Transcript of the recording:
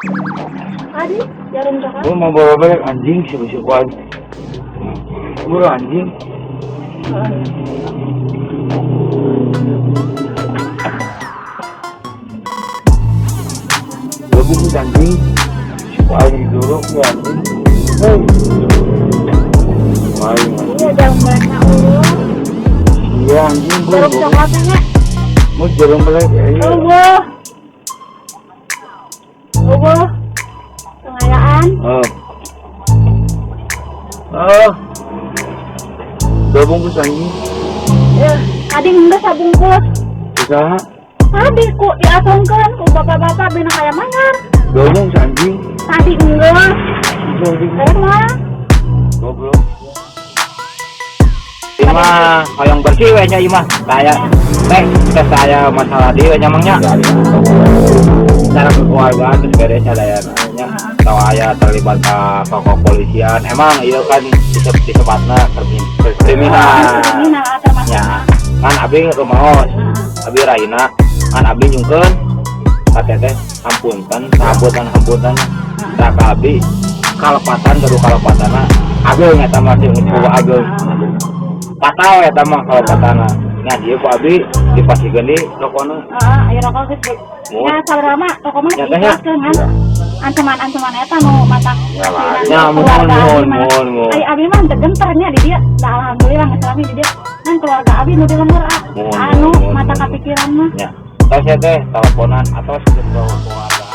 Tadi jarum coklat. Gua mau bawa balik anjing si si kuat. Buru anjing. Gua bungkus anjing. Si kuat dulu ya anjing. Hei. Main anjing. Iya jarum belekna eueuh. Iya anjing gua. Jarum coklatnya. Mau jarum belek ya. Iya. Eueuh. Eueuh. Pengayaan. Oh. Oh. Dua bungkus anjing. Ya, tadi enggak sabungkus. Usaha. Tadi ku diasongkeun ku bapak-bapak bina kaya mayar. Dua bungkus anjing. Tadi enggak. Itu anjing. Saya mah. Goblok. Ima hoyong bersih we nya imah. Kayak teh teh saya masalah di we nya mang nya. Secara kekeluargaan terus beres sadayana nya. Atau aya terlibat ka kepolisian. Emang ieu kan disebutna kriminal. Kriminal termasuk. Ya, kan abi rumaos. Abi raina, kan abi nyungkeun ka teteh hampunten, hampunten hampunten. Tah ka abi kalepatan gaduh kalepatanna. Ageung eta mah sing ku ageung. Fatal eta mah kalepatana. Nya dieu ku abi dipasikeun di rokona. Heeh, aya rokok geus. Mun. Ya sabaraha mah rokok mah Ya, teh, ya. diikhlaskeun kan. Ancaman-ancaman eta nu matak. Ya, mun, mun, mun, mun. Ai abi mah teu genter nya di dieu. Da alhamdulillah geus rame di dieu. Kan keluarga abi nu di lembur ah. Mun, Anu mun, mata mun. Kapikiran mah. Ya. Tos ya teh teleponan atau keluargaan.